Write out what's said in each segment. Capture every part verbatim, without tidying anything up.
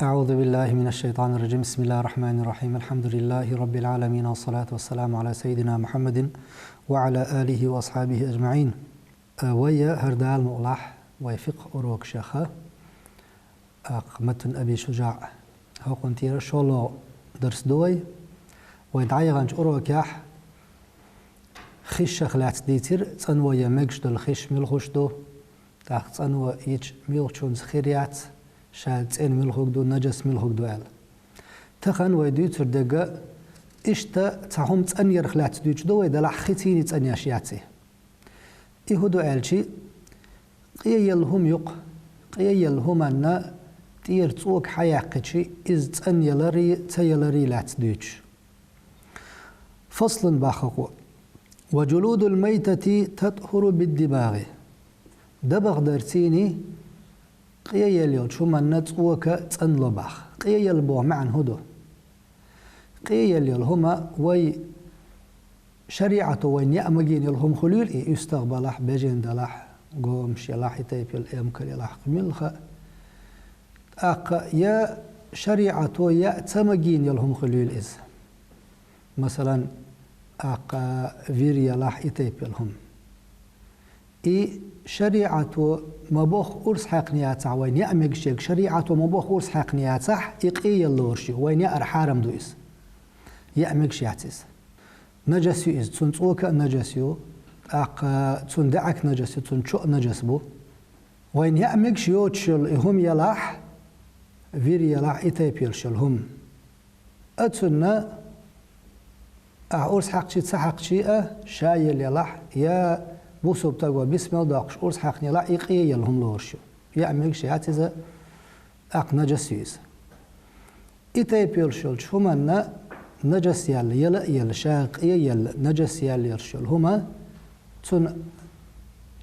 أعوذ بالله من الشيطان الرجيم. بسم الله الرحمن الرحيم. الحمد لله رب العالمين، والصلاة والسلام على سيدنا محمد وعلى آله وأصحابه أجمعين. Э, вай хӀара Дала мукъалахь, вай фикъхӀ урокашха, аккха матн Аби ШужаӀ, хӀокхун тӀера шоллагӀа дарс ду вай. Вай дӀаяханчу урокехь хишах лаьцна дийцира, цӀанво ян мегаш долу хиш муьлхаш ду, тӀаккха цӀанво йича муьлххачунца хир яц, ша цӀена муьлхарг ду, наджас муьлхарг ду аьлла. Тахана вай дуьйцур дерг а, иштта цхьа хӀума цӀанъярх лаьцна дуьйцуш ду вай, делахь хи цӀийне цӀанъеш яц и. И хӀун ду аьлча, къеелла хӀума ю-кх, къеелла хӀуманна тӀера цӀока хьаяьккхича, иза цӀанъяларий, ца яларий лаьцна дуьйцуш. Фаслун боху хӀокхо: «Ва джулудул майтати татхуру биддимагӀи». ДабагӀа дарцийний къеелла йолчу хӀуманна цӀока цӀанло боху. Къеелла боху маьӀна хӀун ду? Къеелла йолу хӀума вай шариӀато вайна яа магийна йолу хӀума хуьлийла и, уьстагӀ балахь, бежен далахь, гомаш ялахь, и тайпа йолу эмкал ялахь, кху муьлхха а. ТӀаккха я шариӀато яа ца магийна йолу хӀума хуьлийла иза. Масалан, аккха вир ялахь, и тайпа йолу хӀума. И шариӀато ма-бохху урс хьаькхна яцахь, вайна яа мегаш ерг шариӀато ма-бохху урс хьаькхна яцахь, и къеелла лоруш ю, вайна яар хьарам ду иза. Яа мегаш яц иза. Наджас ю иза, цуьнан цӀока а наджас ю, тӀаккха цуьнан даьӀахк наджас ю, цуьнан чо а наджас бу. Вайна яа мегаш йоцуш йолу и хӀума ялахь, вир ялахь, и тайпа йолуш йолу хӀума. Оцунна ахь урс хьаькхчий, ца хьаькхчий а, ша елла ялахь, я бусалба стага бисмал доккхуш урс хьаькхна ялахь, и къеелла хӀума лоруш ю. Яа мегаш яц иза, тӀаккха наджас ю иза. И тайпа йолуш йолчу хӀуманна наджас яьлла, яла а елла, ша къеелла, наджас яьлла йолуш йолу хӀума, цунна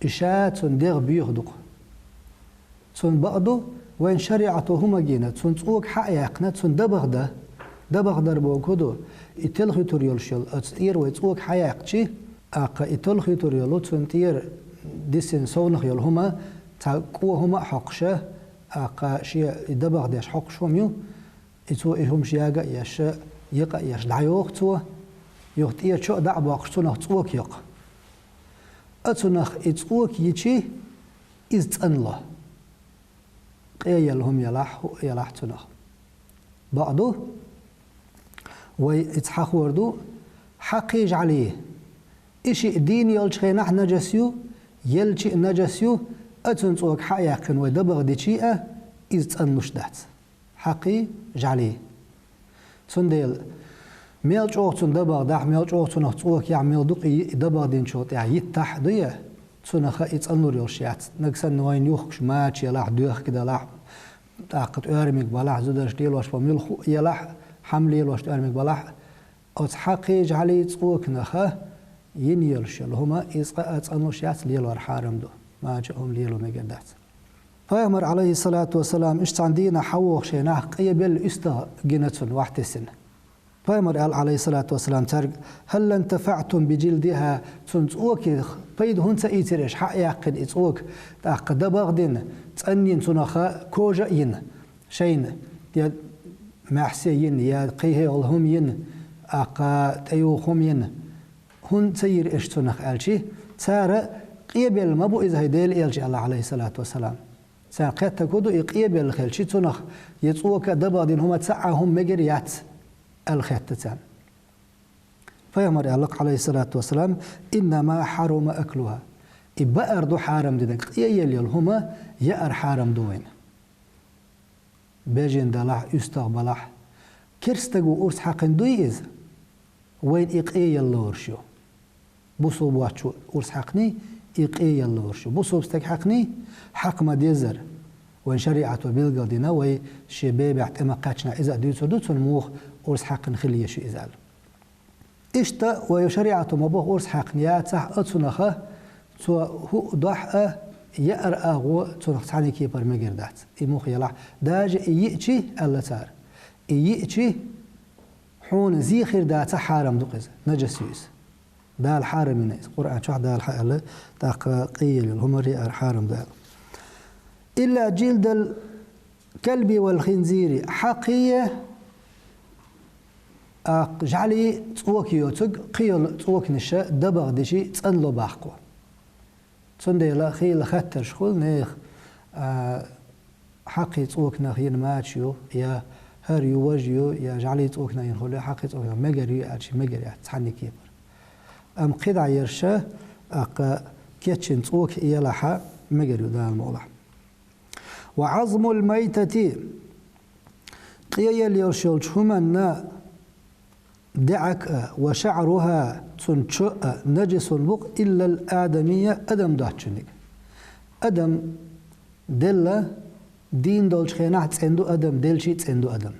и ша, цунна дегӀ боьха ду-кх. Цунна бакъ ду, вайн шариӀато хӀума гина, цунна цӀока хьа а яьккхина, цунна дабагӀа дан. ДабагӀа дар бохург хӀун ду? И телхуьйтур йолуш йолу оцу тӀера вай цӀока хьа яьккхича, аккха и телхуьйтур йолу, цунна тӀера дисина совнах йолу хӀума, цхьа кӀо хӀума а хьокхуша, аккха шен и дабагӀа деш хьокхуш хӀума ю, и цо и хӀумаш яга а еш, екъа а еш, дӀайоху цо, юха тӀера чо а дӀа а боккхуш, цунах цӀока йоккху. Оцунах и цӀока йича, иза цӀанло. Къеелла хӀума ялахь, хӀуъа ялахь цунах. Бакъ ду, вай иза хьахор ду, хьакхий, жӀалий. И шиъ дийна йолчу хенахь наджас ю, елча а наджас ю, оцунна цӀока хьа а яьккхина вай дабагӀа дича а, иза цӀанлуш дац. Хьакхий, жӀалий. Цундела, мел чӀогӀа цунна дабагӀа дахь, мел чӀогӀа цунах цӀока яхь, мел дукха и дабагӀа динчул тӀаьхьа йиттахь а дуй, цунах и цӀанлур йолуш яц. Нагахь санна вайна юхкуш мача ялахь, доьхка далахь, тӀаккха тӀоьрмиг балахь, зударша лелош бан муьлхха а ялахь, хьан лелош тӀоьрмиг балахь, оцу хьакхий, жӀалий цӀоканах йина йолуш йолу хӀума, иза къа а цӀанлуш яц, лелор хьарам ду. Мача а хӀума лело мегар дац. Пайхамар, Ӏалайхиссалату вассалам, иштта цхьана дийнахь хьавогӀучу хенахь къебелла уьстагӀ гина цунна, охьатесна. Пайхамар аьлла, Ӏалайхиссалату вассалам, цаьрга: «Хьал интафаътум би жилдиха?» Цунна цӀокех пайда хӀунда ца ийцира аша, хьа а яьккхина и цӀока, тӀаккха дабагӀа дина, цӀанйина цунах кожа а йина, шайна, я маьхьсий йина, я кхин хӀалха хӀума йина, тӀаккха тӀеюха хӀума йина. ХӀунда ца йира аша цунах аьлча, цара: «Къебелла ма бу иза, хӀай Делан элча», аьлла, Ӏалайхиссалату вассалам. Царна кхеттарг хӀун ду, и къебелла хилча цунах, я цӀока а дабагӀа дина хӀума, цхьа а хӀума мегар яц, аьлла хетта царна. Пайхамар аьлла-кх, Ӏалайхиссалату вассалам: «Иннама хьарума аклуха». И баар ду хьарам динарг, къеелла йолу хӀума яар хьарам ду вайна. Бежен далахь, уьстагӀ балахь. Керстаго урс хьаькхина дуй иза? Вайна и къеелла лоруш ю. Бусулба воцчо урс хьаькхний, и къеелла лоруш ю. Бусулба стаг хьаькхний, хьакха ма-деззара. Вайн шариӀато билгалдина, вай шен бебехь тӀе ма-кхаьччинехь иза а дуьйцур ду, цунна муха урс хьаькхина хила езаш ю иза аьлла. Иштта вай шариӀато ма-бохху урс хьаькхна яцахь а цунах, цо хӀуъа дохь а, яар агӀо цунах цхьана кепара мегар дац. И муха елахь, даже и йиъчи, аьлла цара, и йиъчи, хьуна зе хир дацахь, хьарам ду-кх иза, наджас ю иза. Дала хьарам йина иза. Къуръан чохь Дала хьа аьлла, тӀаккха къеелла йолу хӀума яар хьарам ду аьлла. Илла жилдал كالكلب والخنزير, хьакхе а, жӀали цӀока йоцург, кхыйола цӀоканаша дабагӀа дичи цӀанло бах кхо. Цундела хийла хаттарш хул нехан, а, хьакхе цӀоканах йина мача ю, я хӀара ю, важа ю, я жӀали цӀоканах йина хул, я хьакхе цӀоканах мегар ю аьлча, мегар яц цхьанне кепара. Амма кхидӀа ерша, аккха кечйина цӀока елахь а, мегар ю Дала мукъалахь. وعظم الميتة, къе елла йолуш йолчу хӀуманна даьӀахк а, وشعرها, цуьнан чо а, نجس бу-кх, إلا الآدمي, адам доцчуниг. Адам делла, дийна долчу хенахь цӀена ду адам, делчи а цӀена ду адам.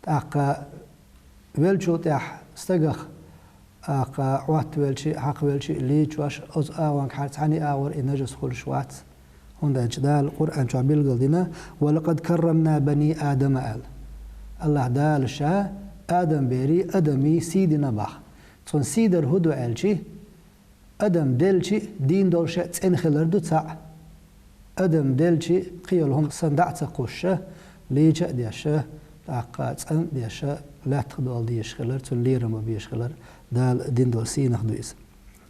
ТӀаккха веллачул тӀаьхьа стагах, аккха Ӏоттавелчи а, хьакхавелчи а лийчош, оцу агӀонгахьара цхьанне агӀор и нажас хуьлуш вац. ХӀунда аьлча Дала Къуръан чохь билгалдина: «ولقد كرمنا بني آدم», – аьлла. АллахӀ Дала Ша Адам берий, адамий сий дина бах. Цуьнан сий дар хӀун ду аьлчи, адам делчи а, дийна долуш а цӀена хилар ду цхьаъ. Адам делчи а, кхин йолу хӀума санна дӀа а ца кхуссуш, лийча а деш, тӀаккха цӀан а деш, лаьттах долу дезаш хилар, цуьнан лерам бан безаш хилар, Дала дина долу сийнах ду иза.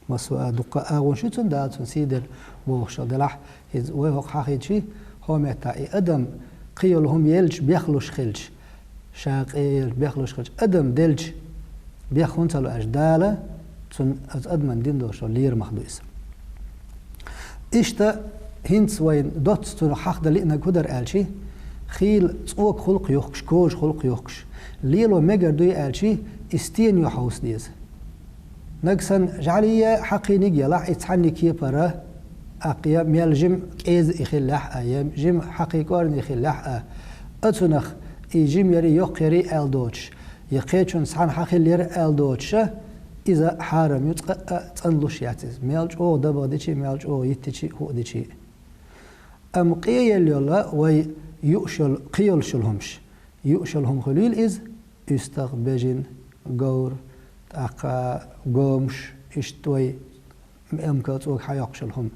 Массо а дуккха а агӀонаш ю цуьнан, Дала цуьнан сий дира бохуш делахь, хӀинца вай хӀокху хьахийчи, хӀокху меттехь и адам кхин йолу хӀума елча бехлуш хилча, ша къе елча бехлуш хилча, адам делча бех хӀунда ца ло аьлча, Дала цуьнан, оцу адамна дина долуш долу лерамах ду иза. Иштта хӀинца вайн доцца цунах хьахдан лиънарг хӀун дара аьлчи, хийла цӀока хуьлу-кх юхкуш, кожа хуьлу-кх юхкуш. Лело мегар дуй аьлчи, и стенна юьхьа хӀусса деза. Нагахь санна жӀалий а, хьакхийниг а елахь, и цхьанне кепара, аккха я мел жима кӀеза и хиллехь а, я жима хьакхий кӀорни хиллехь а, оцунах и жима ярий, йоккха ярий аьлла доцуш, я кхечунна цхьаьна хьан хилла яра аьлла доцуш, иза хьарам ю, цкъа а цӀанлуш яц иза, мел чӀогӀа дабагӀа дичи а, мел чӀогӀа йиттичи а, хӀуъа дичи а. Амма къе елла йолу вай юуш йолу, кхин йолуш йолу хӀумаш. Юуш йолу хӀума хуьлийла иза, уьстагӀ, бежана, говр, тӀаккха гомаш, иштта вай эмкал цӀока хьайоккхуш йолу хӀума.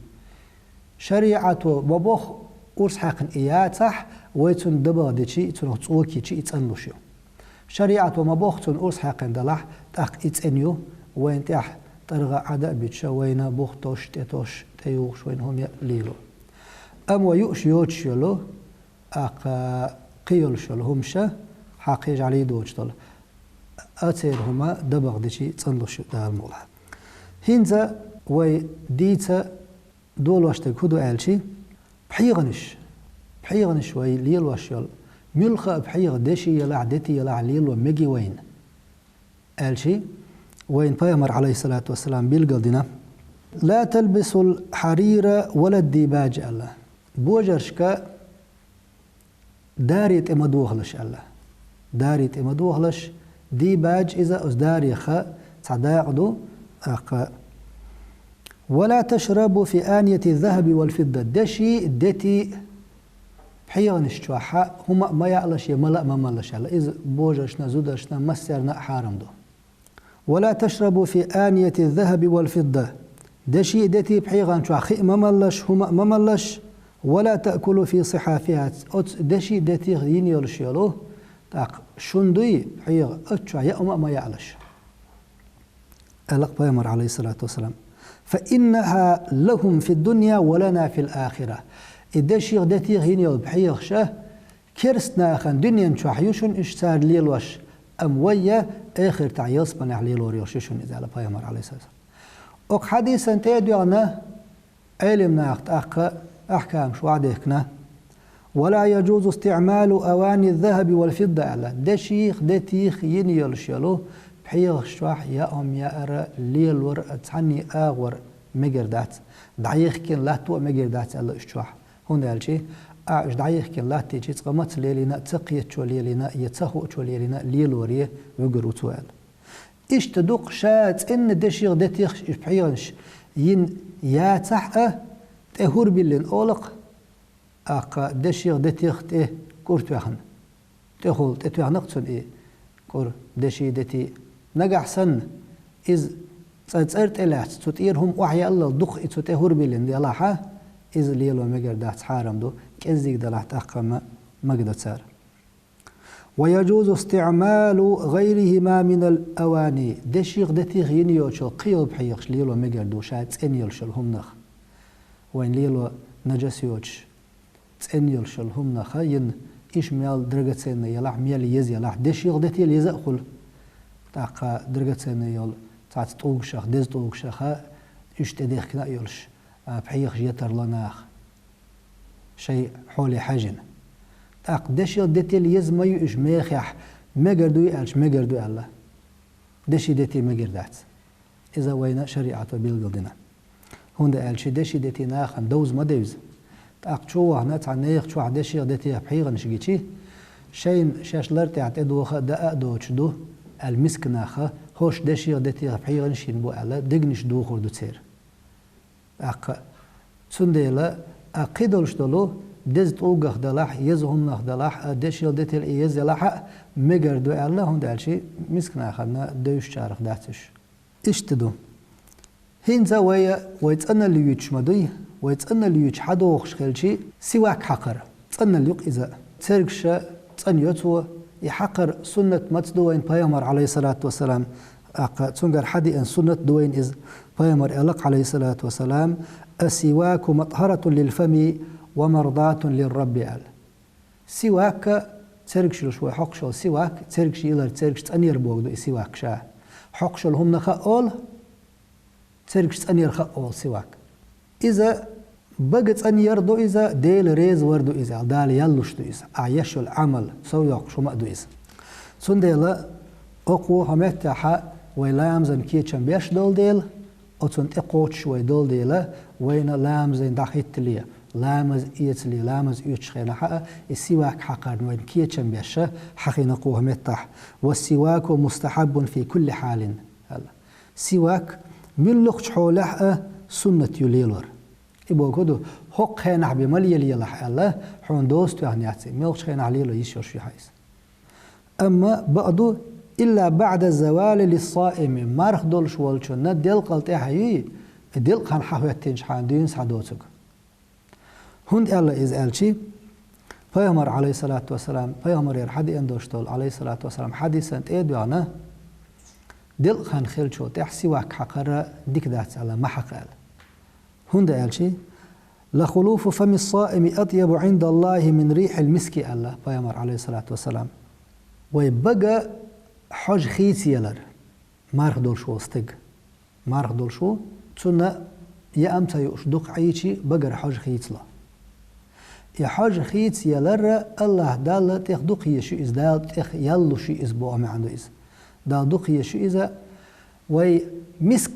ШариӀато ма бохху, урс хьаькхна и яцахь, вай цунна дабагӀа дичи, цунах цӀока йичи и цӀанлуш ю. ШариӀато ма бохху, цунна урс хьаькхна далахь, тӀаккха и цӀена ю, вайна тӀехь тӀаргӀа Ӏада а буьтуш, вайна бух тосуш, тӀе тосуш, тӀе юхуш вайна хӀума яа лело. Амма вай юуш йоцуш йолу, аккха кхин йолуш йолу хӀумаш, хьакхий, жӀалий доцуш долу, а церан хӀума дабагӀа дичи цӀанлуш ю Дала мукъалахь. ХӀинца вай дийца долош дерг хӀун ду аьлчи, пхьегӀанаш. ПхьегӀанаш вай лелош йолу, муьлхха а пхьегӀа, деши елахь, дети елахь, лело меги вайна аьлчи, вайна Пайхамар, Ӏалайхиссалату вассалам, билгалдина: «لا تلبسوا الحرير ولا الديباج», – аьлла. Божаршка даре тӀе ма дохалаш аьлла. Даре тӀе ма дохалаш, дийбаджа иза оцу дарех цхьа дакъа ду, аккха: «ولا تشربوا في آنية الذهب والفضة». Деши, дети, пхьегӀанаш чохь хӀума а ма яалаш, я мала а ма маллаш аьлла. Иза божаршна, зударшна, массарна а хьарам ду. «ولا تشربوا في آنية الذهب والفضة». Деши а, дети а пхьегӀан чохь хи а ма маллаш, хӀума а ма маллаш. «ولا تأكلوا في صحافها». Оцу деши а, детих йина йолуш йолу, тӀаккха шун дуй пхьегӀа, оцу чохь яа хӀума а ма яалаш, аьлла-кх Пайхамар, Ӏалайхиссалату вассалам. «فإنها لهم في الدنيا ولنا في الآخرة». И деших, детих йина йолу пхьегӀаш керста нахана дуьнен чохь ю шуна уьш цара лелош, амма вай а эхартахь ялсаманехь лелор йолуш ю шуна иза, аьлла Пайхамар, Ӏалайхиссалату вассалам. Окху хьадисан тӀе а доьгӀна, Ӏелим наха тӀаккха ахькамаш охьадехкина: «ولا يجوز استعمال أواني الذهب والفضة», – аьлла. Деших, детих йина йолуш йолу пхьегӀаш чохь яа хӀума яар, лелор а, цхьанне агӀор мегар дац, дӀайихкина латто а мегар дац аьлла уьш чохь. ХӀунда аьлча ахь уьш дӀайихкина латтийчи, цкъа маца лелийна а, ца кхетачо лелийна а, я ца хуучо лелийна а, лелоре вуьгур ву цо аьлла. Иштта ду-кх ша цӀена деших, детих и пхьегӀанаш йина яцахь а, тӀе хӀур биллина олу-кх, аккха деших, детих тӀе кӀур тоьхна. ТӀехула тӀетоьхна-кх цунна и кӀур, деши, дети. Нагахь санна, иза цкъа цӀера тӀе лаьцна, цу тӀера хӀума охьаяьллал дукха и цу тӀе хӀур биллина делахь а, иза лело мегар дац, хьарам ду. кӀеззиг далахь тӀаккха ма-, магадо цара. ويجوز استعمال غيرهما من الأواني. Деших, детих йина йоцу кхин йолу пхьегӀаш лело мегар ду, ша цӀена йолуш йолу хӀуманах. Вайн лело нажас йоцуш, цӀена йолуш йолу хӀуманах йина, иша мел драгоценный ялахь, мел еза ялахь, деших, детил еза а хуьлу. ТӀаккха драгоценный йолу цхьацца тӀулгашах, деза тӀулгашаха уьш тӀедехкина а йолуш, а, пхьегӀаш я тарло наха, шайн хьоле хьаьжжина. ТӀаккха дешил, детил еза ма ю уьш мехехь, мегар дуй аьлча, мегар ду аьлла. Деши, дети мегар дац. Иза вайна шариӀато билгалдина. ХӀунда аьлча деши, дети нахана довза ма девза. ТӀаккха чу вахана цхьа нехан чохь деших, детих пхьегӀанаш гичи, шайна шаьш лар тӀехь тӀедоха а, даа а доцуш ду аьлла, миска наха хӀорш деших, детих пхьегӀанаш йина бу аьлла, дегнаш духур ду церан. ТӀаккха цундела а кхидолуш долу, деза тӀулгах далахь, еза хӀуманах далахь а, дешил, детил и еза ялахь а, мегар ду аьлла, хӀунда аьлча миска нахана девзачарах дац уьш. Иштта ду. ХӀинца вай, вай цӀаналла юьйцуш ма дуй, вай цӀаналла юьйцуш хьадогӀуш хилчи, сивак хьакхар. ЦӀаналла ю-кх иза. Цергаш цӀанйо цо, и хьакхар суннат маца ду вайна пайхамар, Ӏалайхиссалату вассалам, тӀаккха цуьнгара хьадеана суннат ду вайна иза. Пайхамар аьлла-кх, Ӏалайхиссалату вассалам: «السواك مطهرة للفم ومرضاة للرب», аьлла. Сивак, цергаш йолуш вай хьокхуш йолу сивак, цергаш йилар, цергаш цӀанъяр бохург ду и сивак ша. Хьокхуш йолу хӀуманах а олу, цергаш цӀанъярх а олу сивак. Иза бага цӀанъяр ду иза, Дела реза вар ду иза, Дала ял луш ду иза, ахь еш йолу Ӏамал, сов йоккхуш хӀума а ду иза. Цундела окху хӀокху меттехь вай ламазан кечам беш долу дела, оцунна тӀекхочуш вай долу дела, вайна ламазан дӀахӀиттале, ламаз эцале, ламаз оьцучу хенахь а и сивак хьакхарна вайна кечам беш хьахийна кху хӀокху меттехь: «والسواك مستحب في كل حال», аьлла. Сивак муьлххачу хьолехь а суннат ю лелор. И бохург ду, хӀокху хенахь бен ма лелаелахь аьлла, хьуна доса тоьхна яц и, муьлххачу хенахь лело йиш йолуш ю хьан иза. Амма бакъду: «إلا بعد الزوال للصائم», марха долуш волчунна делкъал тӀаьхьа юй, и делкъа хан хьахӀоьттинчу хьан дуьйна схьадоцург. ХӀунда аьлла иза аьлчи, пайхамар, Ӏалайхиссалату вассалам, пайхамарера хьадеана долуш долу, Ӏалайхиссалату вассалам, хьадисан тӀе а доьгӀна, делкъа хан хиллачул тӀаьхьа сивак хьакхар дика дац аьлла, ма хьакха аьлла. ХӀунда аьлчи: «لخلوف فم الصائم أطيب عند الله من ريح المسك», аьлла пайхамар, Ӏалайхиссалату вассалам. Вай бага хьожа хийцаялар, марха долуш волу стаг. Марха долуш ву, цунна яа ца юуш дукха Ӏийчи, багара хьожа хийцало. И хьожа хийцаялар АллахӀ Далла тӀех дукха езаш ю иза, Дала тӀех ял луш ю иза боху маьӀна ду иза. Дала дукха езаш ю иза, вай миск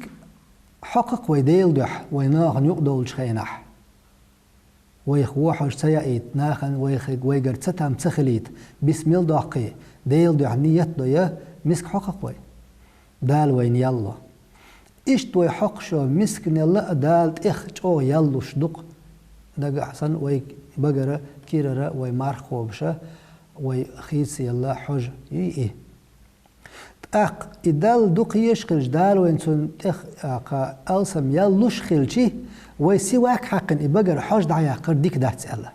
хьокху-кх вай Делан дуьхьа, вай нахана юкъадовлучу хенахь. Вайх вон хьожа ца яийта, нахана вайх-, вайгара цатам ца хилийта, бисмил доккхий, Делан дуьхьа ниет а дой, миск хьокху-кх вай. Дала вайна ял ло. Иштта вай хьокхуш йолу мисканел а Дала тӀех чӀогӀа ял луш ду-кх. Нагахь санна вай багара, кирара, вай марха кхобуша, вай хийцаялла хьожа юй и. ТӀаккха и Далла дукха езаш хилча, Дала вайна цунна тӀех, а, кха, алсам ял луш хилчи, вай сивак хьаькхина и багара хьожа дӀаяккхар дика дац аьлла.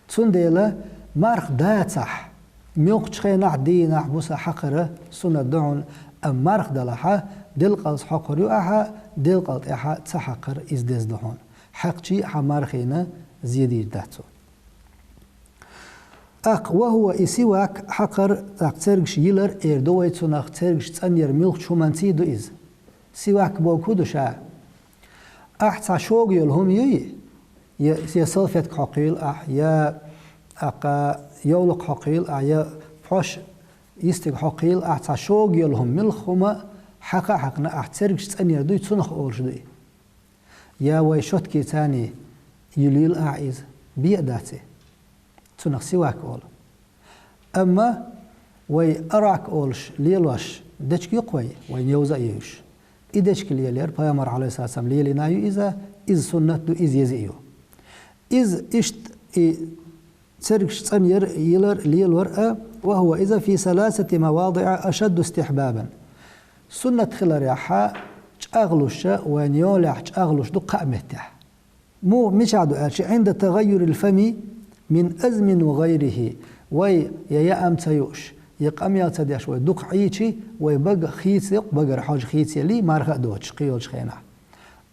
Цундела марха дацахь, муьлххачу хенахь, дийнахь, буса хьакхар суннат ду хьуна, амма марха далахьа, делкъалца хьокхур ю ахьа, делкъал тӀаьхьа ца хьакхар иза деза ду хьуна. Хьаькхчи а хьан мархина зе дийр дац цо. ТӀаккха وهو, и сивак хьакхар, тӀаккха цергаш йилар эр ду вай цунах, цергаш цӀанъяр муьлххачу хӀуманций ду иза. Сивак бохург хӀун ду ша? Ахь цхьа шога йолу хӀума юй, я, я салфетка хьокхийла ахь, я, тӀаккха, йовлакх хьокхийла ахь, я пхьош йистиг хьокхийла ахь, цхьа шога йолу хӀума, муьлхха хӀума хьакха а хьаькхна ахь цергаш цӀанъяр дуй, цунах олуш дуй. Я вай шоткий царний юьлийла ахь иза, бен а дац и. Цунах сивак олу. Амма вай арак олуш лелош дечка ю-кх вай, вай невза а йевзаш. И дечка лелаяр, пайхамар, Ӏалайхиссалату вассалам, лелийна ю иза, иза суннат ду, иза еза а ю. Иза иштта и цергаш цӀанъяр, йилар, лелор а, وهو, иза في ثلاثة مواضع أشد استحبابا. Суннат хиларехьа чӀагӀлуша, вайн йолехь чӀагӀлуш ду кхаа меттехь. Муха, мичахь ду аьлча, عند تغير الفم, من أزم وغيره, вай я яам ца юуш, я къамел ца деш вай дукха Ӏийча, вай бага хийца йоккху, багара хьожа хийца ялий, марха а доцуш кхийолчу хенахь.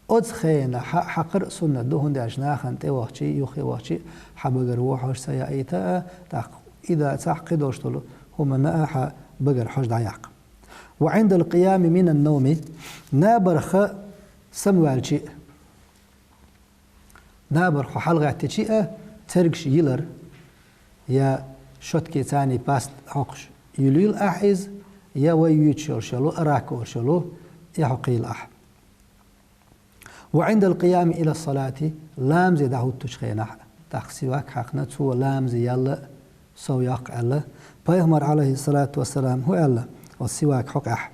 Оцу хенахь хьа-, хьакхар а суннат ду, хӀунда аьлча нахана тӀевахчий, юххе вахчий, хьан багара вон хьожа ца яийта а, тӀаккха и дацахь кхидолуш долу хӀуманна а хьан багара хьожа дӀаяккха. وعند القيام من النوم, набарха самаваьлчий а, набарх хьо хьалагӀаьттичий а, цергаш йилар, я шотки царний паст хьокхуш, юьлийла ахь иза, я вай юьйцуш йолуш йолу, арак олуш йолу, и хьокхийла ахь. وعند القيام إلى الصلاة, ламазе дӀахӀуттучу хенахь, тӀаккха сивак хьаькхна, цо ламазе ял а сов яккха аьлла. Пайхамар, Ӏалайхиссалату вассалам, хӀун аьлла оцу сивак хьокъехь?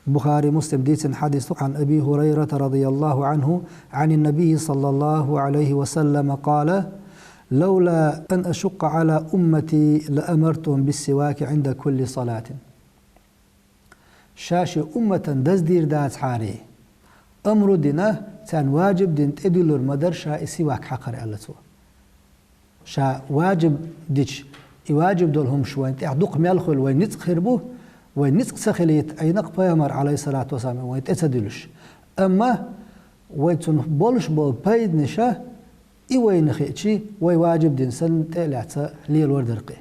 Бухари, Муслим дийцина хьадис ду. عن أبي هريرة رضي الله عنه عن النبي صلى الله عليه وسلم قال: لولا أن أشق على أمتي لأمرتهم بالسواك عند كل صلاة. Ша шен умматан даздийр дацахьара, амру дина, царна важиб дина тӀедуьллур ма дара ша и сивак хьакхар, аьлла цо. Ша важиб дича, и важиб долу хӀумаш вайн тӀехь дукха мел хуьлу вайн ницкъ хир бу, вайн ницкъ ца хилийта Ӏийна-кх пайхамар, Ӏалайхиссалату вассалам, вайн тӀе ца дуьллуш. Амма вай цунах болуш болу пайданаша и вайна хиъчи, вай важиб дина санна тӀе а лаьцна лелор дара-кх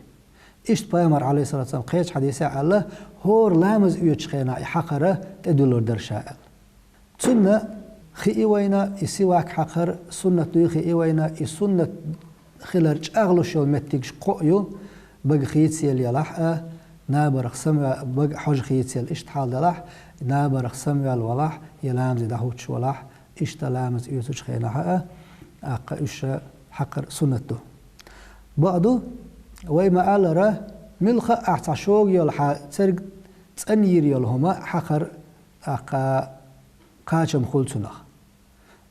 и. Иштта пайхамар, Ӏалайхиссалату вассалам, кхечу хьадисехь аьлла, хӀора ламаз оьцучу хенахь и хьакхар тӀедуьллур дара ша аьлла. Цунна хии вайна, и сивак хьакхар суннат дуй хии вайна, и суннат хилар чӀагӀлуш йолу меттигаш кхоъ ю, бага хийца елла ялахь а, набарх самаваьлла, бага хьожа хийца елла иштта хьал далахь, набарх самаваьлла валахь, я ламазе дӀахӀуттуш валахь, иштта ламаз оьцучу хенахь а, аккха уьш хьакхар суннат ду. Бакъ ду, вай ма-аллара, муьлхха а ахь цхьа шога йолу хьан церг цӀанйийр йолу хӀума хьакхар, аккха кхачам хуьлу цунах.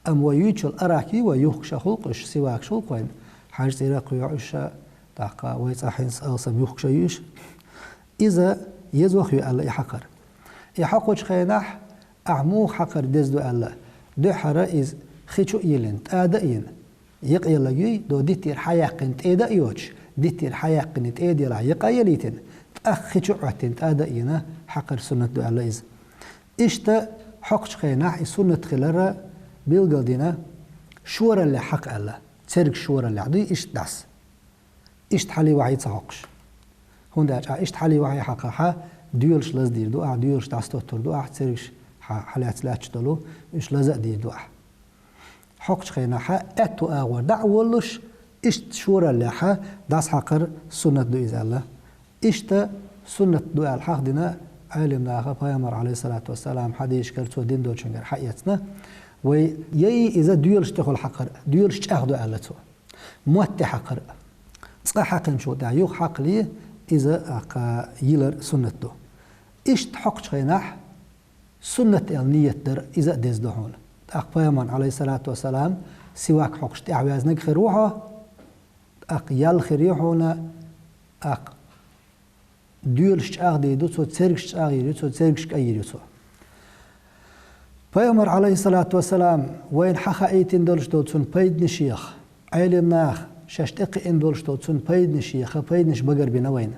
Амма вай юьйцучул арахь вай юхкуш а хуьлу-кх уьш, сивакаш хуьлу-кх вайн, хьаж цӀера а кхоьхьу уьш, тӀаккха вай цӀа хьинца алсам юхкуш а ю уьш. Иза езох ю аьлла и хьакхар. И хьокхучу хенахь ахь муха хьакхар деза ду аьлла, дуьххьара иза хи чу а йиллина, тӀада а йина, екъаеллаг юй, до диттера хьаяьккхина тӀеда а йоцуш, диттера хьаяьккхина тӀеда елахь екъа а елийтина, тӀаккха хи чу а Ӏоьттина тӀада а йина, хьакхар суннат ду аьлла иза. Иштта хьокхучу хенахь и суннат хилар билгалдина, шораллехь хьакха аьлла, цергаш шораллехь дуй иштта дӀаса. Иштта хьалий вахьий ца хьокхуш. ХӀунда аьлча ахь иштта хьалий вахьий хьакхахь, доьлаш лаздийр ду ахь, доьлаш дӀасатоттур ду ахь, цергаш хьа-, хьалаьцна лаьтташ долу, уьш лаза а дийр ду ахь. Хьокхучу хенахь аьтту агӀор дӀа а воллуш, иштта шораллехь дӀасахьакхар суннат ду иза аьлла. Иштта суннат ду аьлла хьахдина Ӏелам наха, пайхамар, Ӏалайхиссалату вассалам, хьадисашкара, цо дина долчуьнгара хьаэцна, вай яй иза доьлаш тӀехула хьакхар, доьлаш чӀагӀ ду аьлла цо. Мотт тӀе хьакхар. Цкъа хьаькхначул тӀаьхьа юха хьакхале, иза, аккха, йилар суннат ду. Иштта хьокхучу хенахь суннат аьлла ниет дар, иза а деза ду хьуна. ТӀаккха пайхамарна, Ӏалайхиссалату вассалам, сивак хьокхуш тӀаьхьаваьзнарг хир ву хьо, тӀаккха ял хир ю хьуна, тӀаккха доьлаш чӀагӀдийр ду цо, цергаш чӀагӀйийр ю цо, цергаш кӀаййийр ю цо. Пайхамар, Ӏалайхиссалату вассалам, вайна хьахаийтина долуш долу цуьнан пайданашех, Ӏелам наха шаьш тӀекхиъна долуш долу цуьнан пайданашех пайданаш багарбина вайна.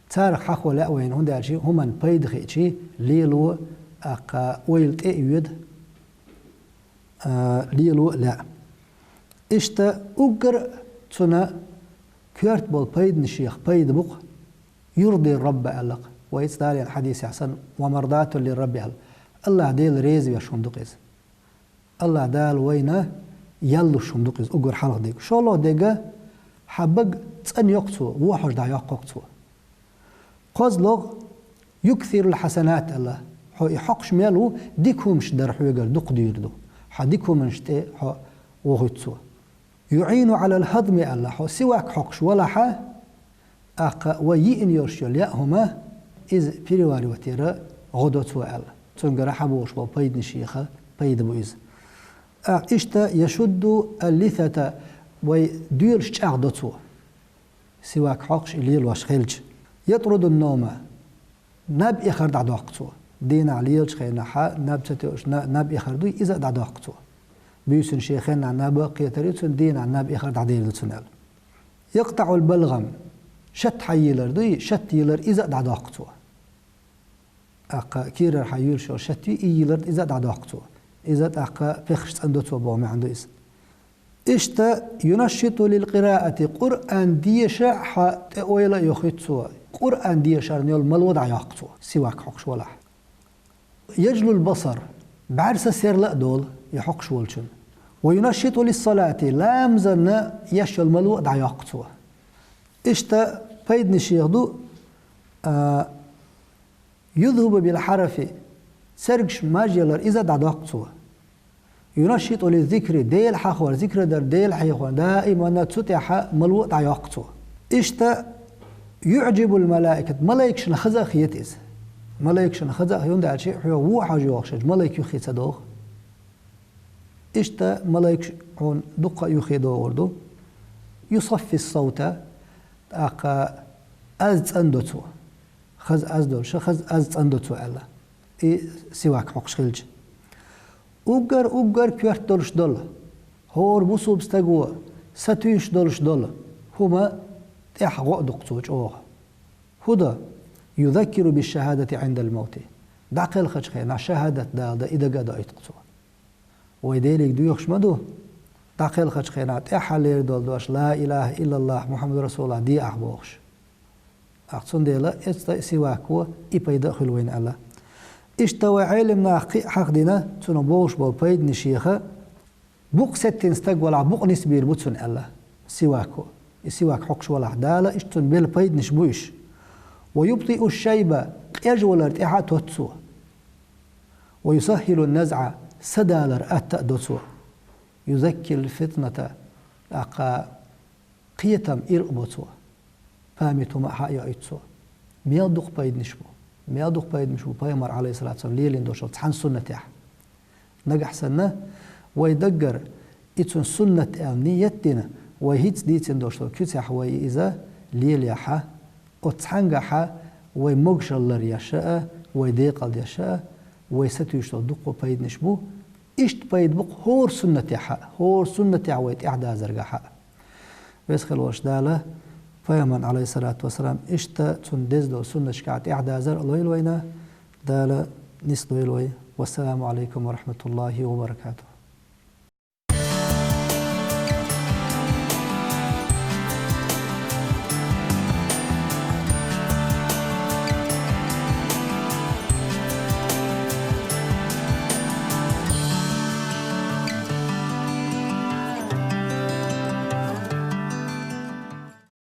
Царах хьахо лаьа вайна, хӀунда аьлча хӀуманна пайда хиъча, лело, тӀаккха ойла тӀе а йоьду, а, лело а лаьа. Иштта уггар а цуьнан коьрта болу пайданашех пайда бу-кх, «юрди Рабба» аьлла-кх. Вай цкъа Далла хьадисехь санна, «ва мардатун ли Рабби» аьлла. АллахӀ Дела реза веш хӀума ду-кх иза. АллахӀ Дала вайна ял луш хӀума ду-кх иза, уггар хьалха дерг. ШолгӀа дерг, хьан бага цӀанйо-кх цо, вон хьожа дӀайоккху-кх цо. КхозлагӀа, «юксирул хьасанат» аьлла, хьо и хьокхуш мел ву, дика хӀуманаш дар хьоьгара дукха дийр ду. Хьан дика хӀуманаш тӀе хьо вохуьйту цо. «ЮӀину Ӏалал хӀадми» аьлла, хьо сивак хьокхуш валахь, тӀаккха вай йиъна йолуш йолу яа хӀума, иза переваривать яра гӀо до цо аьлла. Цуьнгара хьан болуш болу пайданашех пайда бу иза. ТӀаккха иштта «яшудду ал-лисата», вай доьлаш чӀагӀдо цо. Сивак хьокхуш и лелош хилча. «Ятруду ан-навма», наб эхар дӀадоккху цо. Дийнахь лелачу хенахь наб ца тоьуш, на-, наб эхар дуй, иза а дӀадоккху цо. Буьйсанна шен хенахь наб а кхетар ю цуьнан, дийнахь наб эхар дӀадер ду цуьнан аьлла. يقطع البلغم. Шатт хьайийлар дуй, шатт йийлар иза а дӀадоккху цо. ТӀаккха кийрара хьайийлаш йолу шатт юй, и йийлар иза а дӀадоккху цо. Иза тӀаккха пехаш цӀандо цо боху маьӀна ду иза. Иштта ينشط للقراءة, Къуръан деша хьо тӀе ойла а йохуьйту цо. Къуръан дешарна йолу мало дӀайоккху цо, сивак хьокхуш валахь. يجلو البصر, бӀаьрса серла а долу и хьокхуш волчун. وينشط للصلاة, ламазна еш йолу мало а дӀайоккху цо. Иштта пайданаш ехь ду, а, يذهب بالحرف, цергаш мажъялар иза дӀадоккху цо. ينشط للذكر, Дела хьахор, зикр дар, Дела хьехор, даиманна цу тӀехь мало а дӀайоккху цо. Иштта يعجب الملائكة, малайкашна хаза а хета иза. Малайкашна хаза а хета, хӀунда аьлча хьоьга вон хьожа йогӀуш йолчу малайк юххе ца догӀу. Иштта малайкаш хьуна дуккха а юххе догӀур ду. يصفي الصوت, тӀаккха аз цӀандо цо. Хаза аз долуш, хаза аз цӀандо цо аьлла. И сивак хьокхуш хилча. Уггар-уггар коьрта долуш долу, хӀора бусулба стаго сатуьйсуш долуш долу хӀума тӀехь гӀо а ду-кх цо чӀогӀа. ХӀун до? يذكر بالشهادة عند الموت. ДӀакхелхачу хенахь шахадат дала дан и дага а доуьйту-кх цо. Вай Деле доьхуш ма ду, дӀакхелхачу хенахь тӀаьххьара лерина долу дош لا إله إلا الله محمد رسول الله де ахь бохуш. ТӀаккха цундела эцтан а сивако и пайда а хуьлу вайна аьлла. Иштта вай Ӏелам наха кхин а хьахдина, цунах бовзуш болу пайданаш еха, букъ сеттина стаг валахь, букъ нисбийр бу цунна аьлла, сивако. И сивак хьокхуш валахь, Дала иштта цунна белла пайданаш бу уьш. ويبطئ الشيب, къежвалар тӀаьхьа а тотту цо. ويسهل النزع, са далар атта а до цо. يزكي الفطنة, тӀаккха кхетам иркъа бо цо. Память хӀума а хьа а йоуьйту цо. Мел дукха пайданаш бу. Мел дукха пайданаш бу пайхамар, Ӏалайхиссалату вассалам, лелийна долуш долу цхьана суннатехь. Нагахь санна, вай даггара и цуьнан суннат аьлла ниет дина, вай хӀинца дийцина долуш долу куьцехь вай иза лелаяхь, оцу цхьаьнгахь вай могушалла еш а, вай декъалдеш а, вай сатуьйсуш долу дуккха пайданаш бу. Иштта пайда бу-кх хӀора суннатехь а, хӀора суннатехь вай тӀаьхьадазаргахь а. Веза хилла волчу Дала пайхамарна, Ӏалайхиссалату вассалам, иштта цунна деза долу суннаташкахь тӀаьхьадазар а лойла вайна, Дала нисдойла вай. والسلام عليكم ورحمة الله وبركاته.